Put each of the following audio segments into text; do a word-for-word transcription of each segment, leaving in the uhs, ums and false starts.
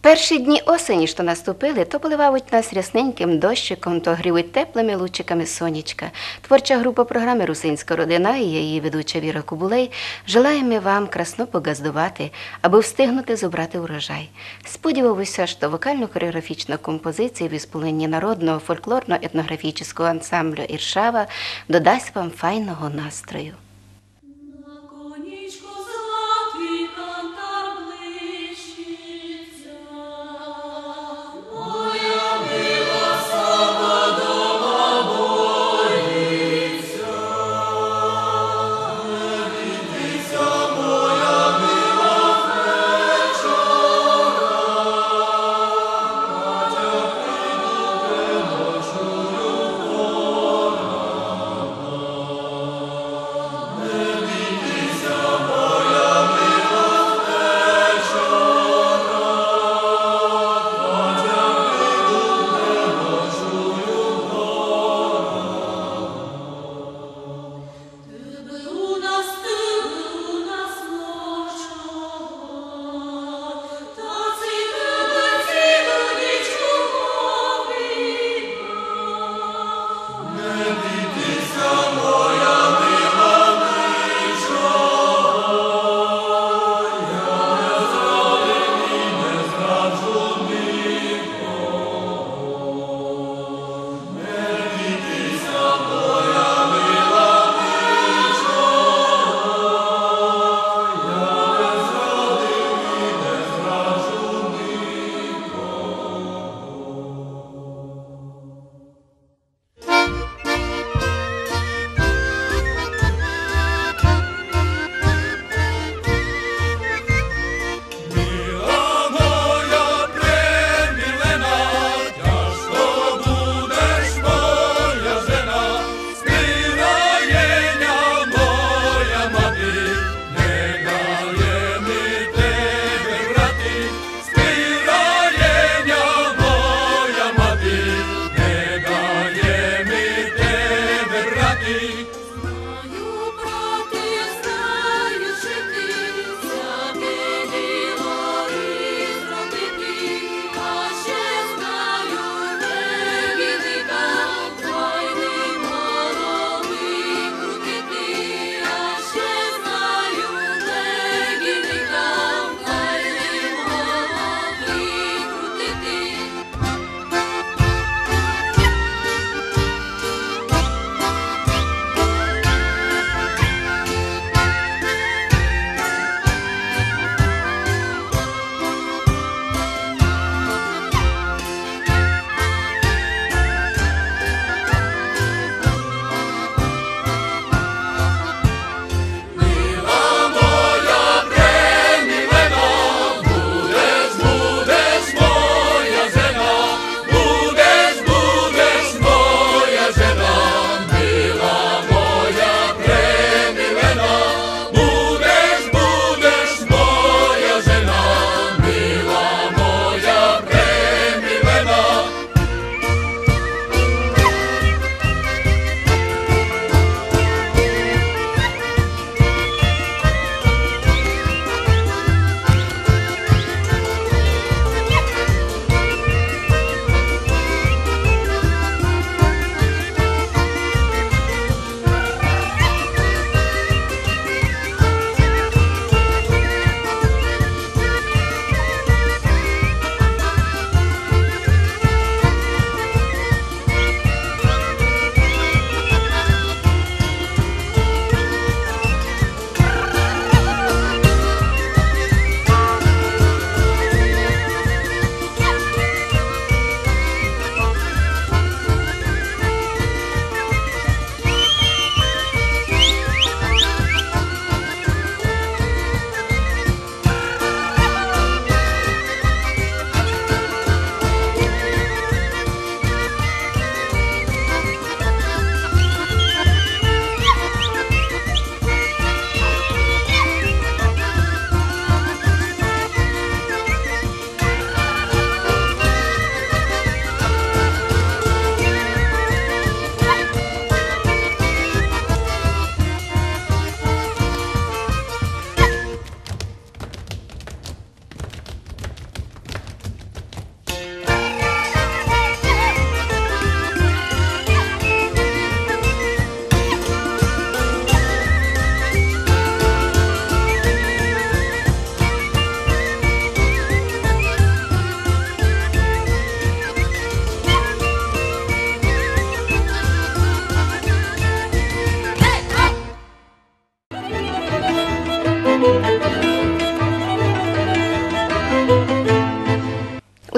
Перші дні осені, што наступили, то поливавуть нас рясненьким дощиком, то грівуть теплыми лучиками сонячка. Творча група програмы «Русинська родина» і її ведуча Віра Кубулей желаєме вам красно погаздовати, абы встигнути зобрати урожай. Сподіваву ся, што вокално-хореографічна композиція в ісполненні народного фолклорно-етноґрафічного ансамблю «Іршава» додасть вам файного настрою.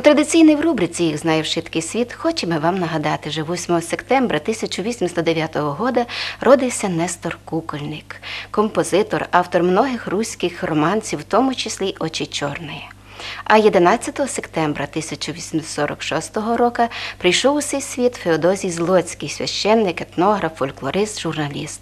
Традиційно в рубриці «Їх знає вшыткый світ» хочеме вам нагадати, же восьмого септембра тисяча вісімсот девятого года родив ся Нестор Кукольник, композитор, автор многых руськых романсів, в тому числі «Очі чорної». А єдинадцятого септембра тисяча вісімсот сорок шостого рока прийшов у сей світ Феодозій Злоцькый, священник, етнограф, фольклорист, журналіст.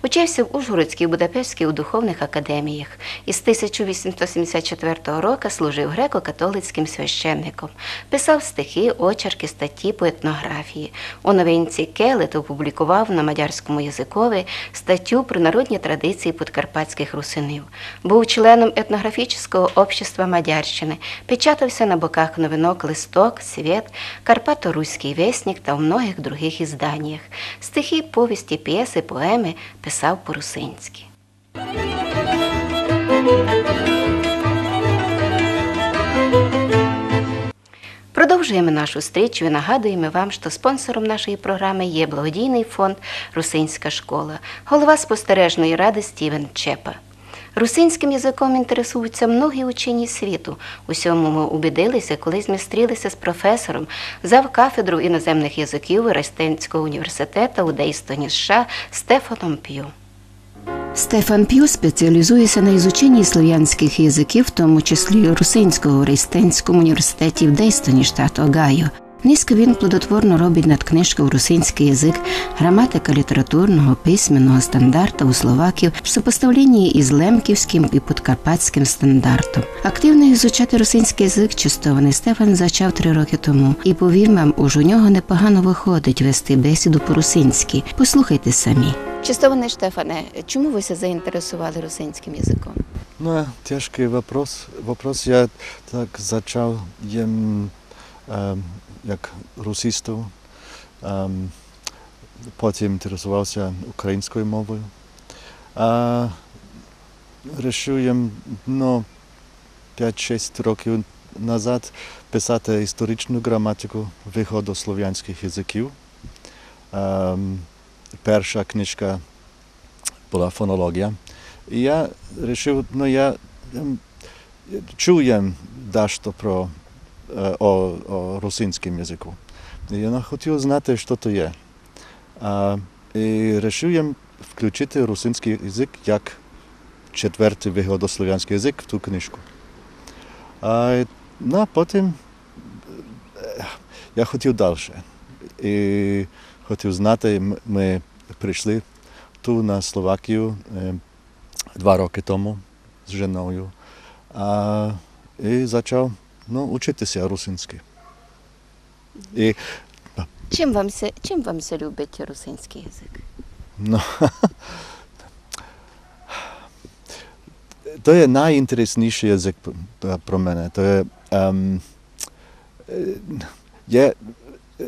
Учив ся в Ужгородській і Будапештській у духовных академіях. Із тисяча вісімсот сімдесят четвертого рока служив греко-католицькым священником. Писав стихи, очеркы, статті по етнографії. У новинці «Келет» опублікував на мадярському языкови статтю про народні традиції подкарпатськых русинів. Быв членом Етнографічного общества Мадярщины, печатав ся на боках новинок «Листок», «Свет», «Карпато-Руськый вестник» та у многых другых ізданіях. Стихи, повісті, пєсы, поемы писав по-русинськы. Продовжуєме нашу стрічу і нагадуєме вам, што спонсором нашої програмы є благодійный фонд «Русинська школа», голова спостережної рады Стівен Чепа. Русинськым языком інтересують ся многі учені світу. У сьому мы убідили ся, коли зме стріли ся з професором, завкафедров іноземных языків Рейстенського університета у Дейстоні, США, Стефаном Пю. Стефан Пю спеціалізує ся на изученні славянськых языків, в тому числі русинського, у Рейстенському університеті в Дейстоні, штат Огайо. Нынька він плодотворно робить над книжков «Русинськый язык: граматика літературного письменного стандарта у словаків в сопоставленні из лемківськым и подкарпатськым стандартом». Активно изучати русинськый язык честованый Стефан зачав три рокы тому. И повім вам, уж у нього непогано выходить вести бесіду по-русинськы. Послухайте самі. Честованый Штефане, чому вы ся заінтересовали русинськым языком? Ну, тяжкый вопрос. Вопрос я так зачав єм, ем, як русистов. Ем, потім інтересовав ся українською мовою. А рішив єм, ну, пять-шість років назад писати історичну граматику выходославянськых языків. Ем, перша книжка была фонолоґія. И я рішив, ну, я, ем, чув єм дашто про, е, о, о русинськым языку. И я хотів знати, што то є. А, и рішив єм включити русинськый язык як четвертый выходославянськый язык в ту книжку. А, ну, а потім, е, я хотів дальше. И хотів знати, м-, мы пришли ту на Словакію, е, два рокы тому з женою. А, и зачав, ну, учити ся русинськы. И Чим вам ся, чим вам ся любить русинськый язык? Ну, то є найінтереснішый язык п-, п-, про мене. То є, ем, е, є, е,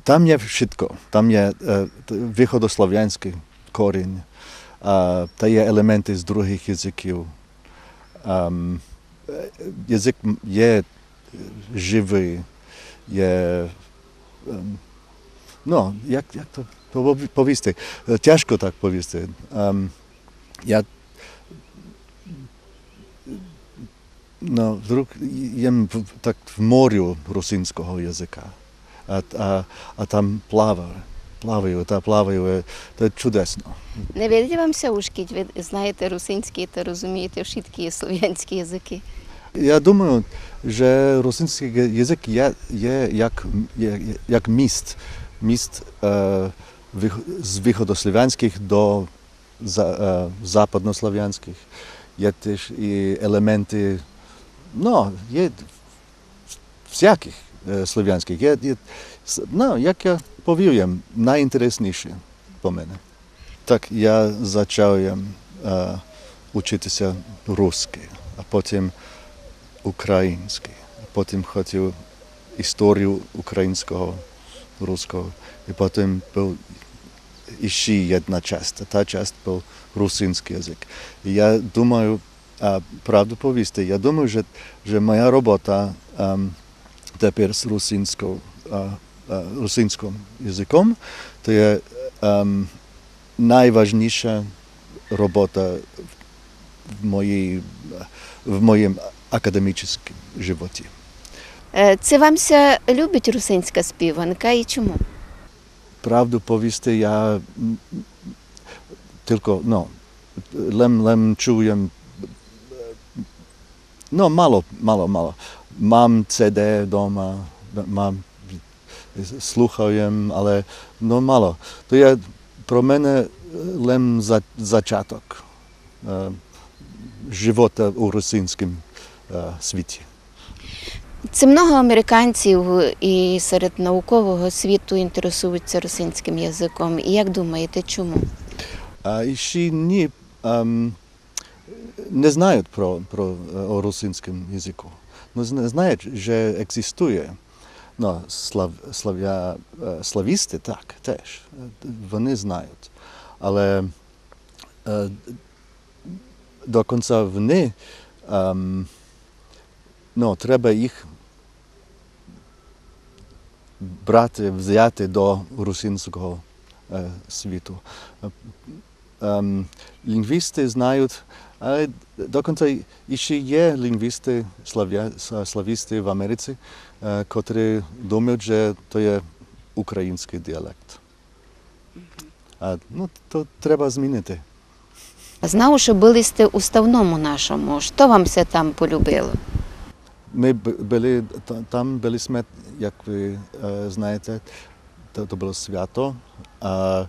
там є вшытко. Там є, е, т-, выходославянськый корінь, а, та є елементы з другых языків. Ем, е, язык м-, є живый, є, ем, ну, як, як то пові-, повісти? Е, тяжко так повісти. Ем, я, ну, вдруг єм в, так в морю русинського языка. А, а, а там плава-, плаваю, та плаваю, е, то є чудесно. Не видить вам ся, ож кідь вы знаєте русинськый, то розумієте вшыткі славянські языкы? Я думаю, же русинськый язык є, є як, є, як міст, міст, е, вых-, з выходославянськых до за-, е, западнославянськых. Є тіж и елементы, ну, є всякых, е, славянськых. Є, є с-, ну, як я повів єм, найінтереснішый по мене. Так, я зачав єм, е, учити ся русскый, а потім україньскый, а потім хотів історію україньского, русского, і потім быв іщи єдна часть, а та часть быв русиньскый язык. І я думаю, а правду повісти, я думаю, же, же моя робота, ем, тепер з русиньсков-, а, а, русиньскым языком, то є, ем, найважніша робота в моїй, в моїм академічнім животі. Е, ци вам ся любить русинська співанка і чому? Правду повісти, я, м, тілько, ну, лем, лем чуєм, ну, мало, мало, мало. Мам С Д дома, мам, слухаєм, але, ну, мало. То є про мене лем за-, зачаток, е, живота у русинськім, е, світі. Ци много американців і серед наукового світу інтересуються русинським язиком. І як думаєте, чому? А, і ще ні, ем, не знають про, про, е, о русинському язику. Ну, зна-, знають, же екзистує. Ну, слав-, славя-, е, славісти, так, теж. Е, вони знають. Але, е, до кінця вони, ем, ну, треба їх брати, взяти до русинського, е, світу. Ем, лінгвісти знають, але до кінця іще є лінгвісти, славя-, с-, славісти в Америці, е, котрі думають, що то є український діалект. А, ну, то треба змінити. Знав, што были сте у Ставному нашому. Што вам ся там полюбило? Ми б-, были, та-, там были сьме, як вы, е, знаєте, то, то было свято. А,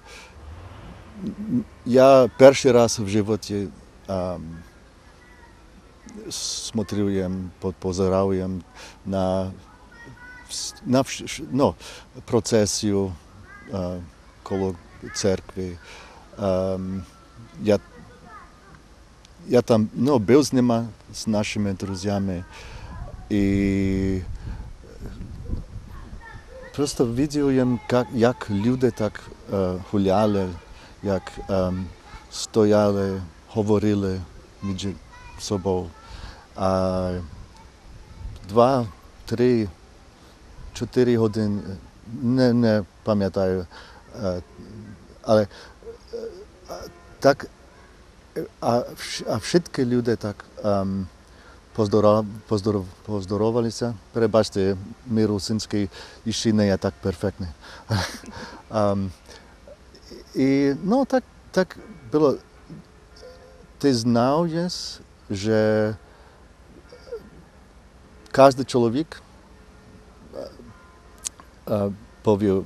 м, я першый раз в животі, ам, смотрив єм, по-, позирав єм на вс-, на вш-, ш-, ну, процесію, е, коло церкви. Ем, я, я там, ну, быв з нима, з нашыма друзями. І просто видів єм, як, як люде так, е, гуляли, як, ем, стояли, говорили між собов. А два, три, чотыри годины, не, не памятаю. Е, але, е, а, так, е, а вш-, а вшыткы люде так, ем, поздора-, поздоров-, поздоровали ся. Перебачте, мій русинськый іщи не є так перфектный. Ем, і, ну, так, так было. Ты знав єс, же каждый чоловік, е, е, повів: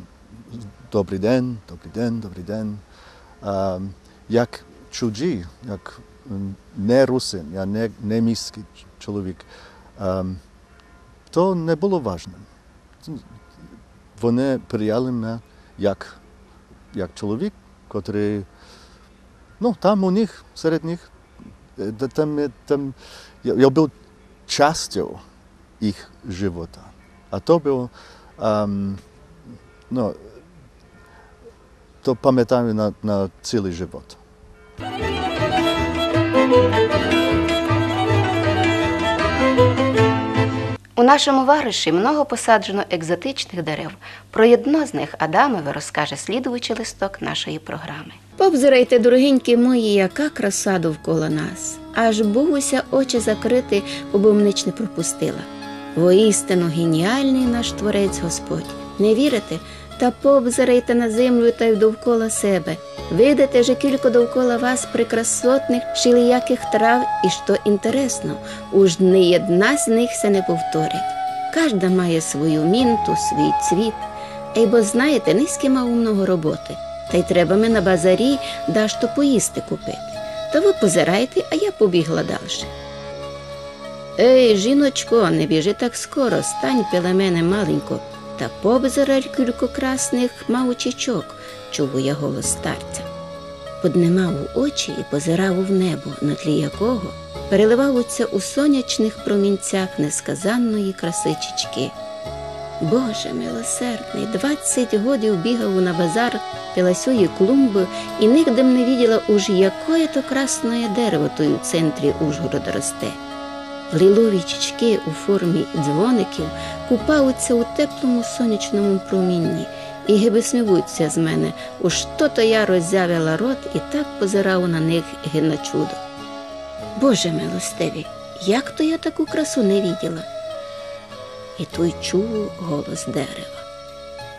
«Добрый день, добрый день, добрый день». Е, як чуджі, як, м, не русин, я не, не міськый ч-, чоловік. Е, то не было важным. Вони прияли мене як, як чоловік, котрый, ну, там у них, серед них, е, та-, там, е, там, я, я быв частю їх живота. А то было, ем, ну, то памятаю на, на цілый живот. У нашому вариші много посаджено екзотичных дерев. Про єдно з них Адамови розкаже слідуючый листок нашої програмы. Повзирайте, дорогенькі мої, яка краса довкола нас. Аж бою ся очі закрыти, убым нич не пропустила. Воістину геніалный наш Творець Господь. Не вірите? Та повзирайте на землю тай довкола себе. Видите же, кілько довкола вас прекрасотных шиліякых трав, і што інтересно, уж ни єдна з них ся не повторить. Кажда має свою мінту, свій цвіт. Ей, бо знаєте, ниськы мав много роботы, тай треба ми на базарі дашто поїсти купити. Та вы позирайте, а я побігла дальше. Ей, жіночко, не біжи так скоро, стань біля мене маленько, та побзирай, кілько красных мавучічок, чув я голос старця. Поднимав очі і позирав в небо, на тлі якого переливавуть ся у сонячных промінцях несказанної красы чічкы. Боже милосердный, двадцять годів бігав на базар біля сьої клумбы і нигде м не виділа уж, якоє то красноє дерево туй у центрі Ужгорода росте. Лилові чічкы у формі дзвоників купавуть ся у теплому сонячному промінні і гибы смівуть ся з мене, уж то-то я роззявила рот і так позирав на них, ги на чудо. Боже милостивый, як то я таку красу не виділа? И туй чую голос дерева: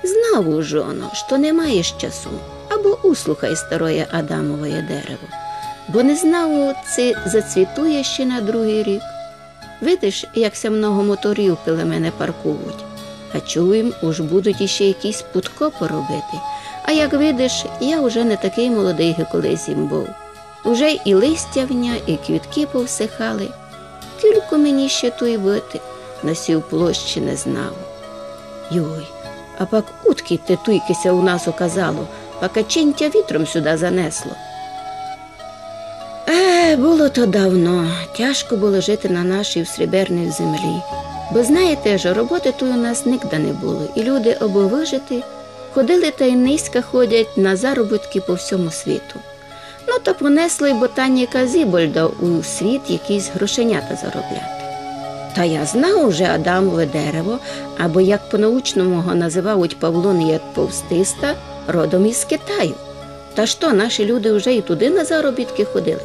«Знаву, жоно, што не маєш часу, або услухай староє Адамовоє дерево, бо не знаву, ци зацвіту я ще на другый рік. Видиш, як ся много моторів коло мене паркують. А чуєм, уж будуть іще якісь пудкопы робити. А як видиш, я уже не такый молодый, ги колись им быв. Уже и листя в ня, и квіткы повсихали. Кілько мені ще туй быти на сій площі, не знаву». «Йой, а пак удкідь те туйкы ся у нас оказало, пак ачинь тя вітром сюда занесло?» Е, было то давно. Тяжко было жити на нашій сріберній землі. Бо знаєте ж, роботы туй у нас нигда не было, и люди, абы выжити, ходили тай ниська ходять на заробіткы по всьому світу. Но, та понесло й ботаніка Зібольда у світ якісь грошенята заробляти. Та я знаву, же Адамове дерево, або, як по-научному го называють, павлонія повстиста, родом из Китаю. Та што, наші люди уже и туды на заробіткы ходили?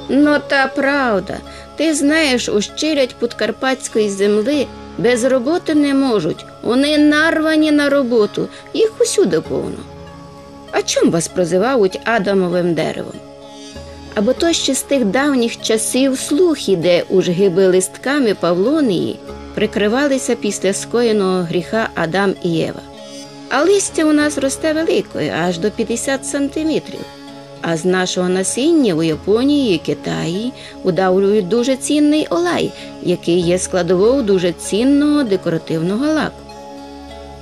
Но, та правда. Ты знаєш, уж челядь подкарпатської землі без роботы не можуть. Они нарвані на роботу. Їх усюды повно. А чом вас прозывають Адамовым деревом? Або то ще з тых давніх часів слух іде, уж гибы листками павлонії прикрывали ся після скоєного гріха Адам и Єва. А листя у нас росте великоє, аж до пятдесят сантиметрів. А з нашого насіння у Японії и Китаї удавлюють дуже цінный олай, якый є складовов дуже цінного декоративного лаку.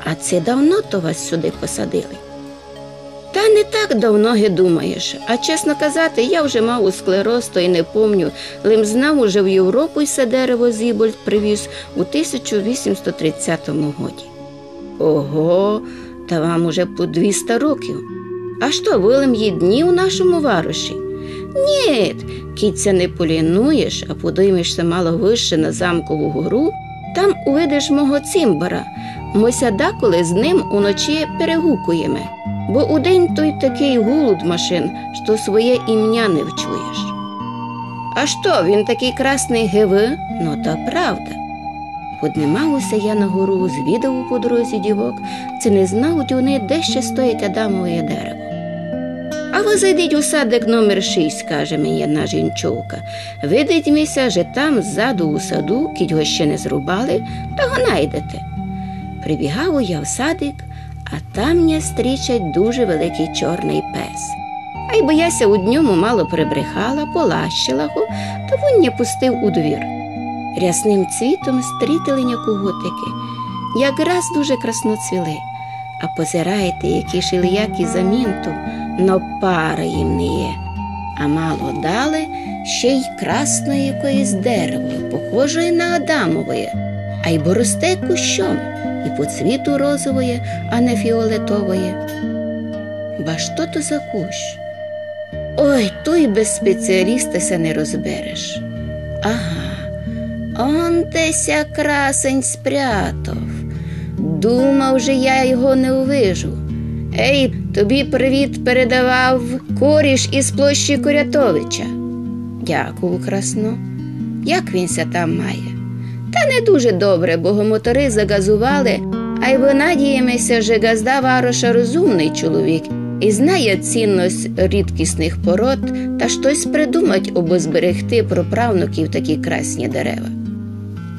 А ци давно то вас сюды посадили? Та не так давно, ги думаєш. А чесно казати, я вже маву склероз, то й не помню. Лим знаву, же в Європу се дерево Зібольд привіз у тисяча вісімсот тридцятому годі. Ого, та вам уже по двіста років. А што, были м єдні у нашому вароші? Нєт, кідь ся не полінуєш, а подоймеш ся мало выше на Замкову гору, там увидиш мого цимбора. Мы ся даколи з ним уночі перегукуєме, бо удень туй такый гулод машин, што своє імня не вчуєш. А што, він такый красный, ги вы? Но, та правда. Поднимаву ся я на гору, звідаву по дорозі дівок, ци не знавуть они, де ще стоїть Адамовоє дерево. А вы зайдіть у садик номер шість, каже мені єдна жінчовка. Видить ми ся, же там ззаду у саду, кідь го ще не зрубали, та го найдете. Прибігаву я в садик, а там ня стрічать дуже великый чорный пес. Айбо я ся уд ньому мало прибрехала, полащила го, та вун ня пустив у двір. Рясным цвітом стрітили ня кугутикы. Якраз дуже красно цвіли. А позирайте, які шилиякі за мінту, но пара їм не є. А мало дале ще й красноє якоєсь дерево, похожоє на Адамовоє, айбо росте кущом, и по цвіту розовоє, а не фіолетовоє. Ба што то за кущ? Ой, туй без спеціаліста ся не розбереш. Ага, он де ся красень спрятав. Думав, же я його не увижу. Ей, тобі привіт передавав коріш из площі Корятовича. Дякую, красно. Як він ся там має? Та не дуже добре, бо го моторы загазували, айбо надієме ся, же ґазда вароша розумный чоловік и знає цінность рідкісных пород, та штось придумать, обы зберегти про правнуків такі красні дерева.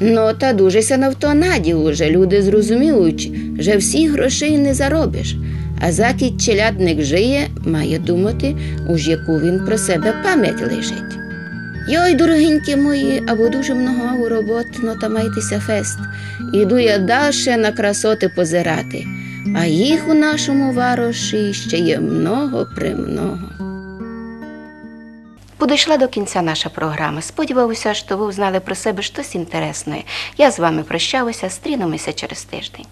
Но, та дуже ся на то надію, же люди зрозуміють, же всіх грошей не заробиш, а закідь челядник жиє, має думати, уж яку він про себе память лишить. Йой, дорогенькі мої, або дуже много маву робот, но та майте ся фест. Іду я дальше на красоты позирати, а їх у нашому вароші ще є много-премного. Подошла до кінця наша програма. Сподіваву ся, што вы узнали про себе штось інтересноє. Я з вами прощаву ся, стрінеме ся через тиждень.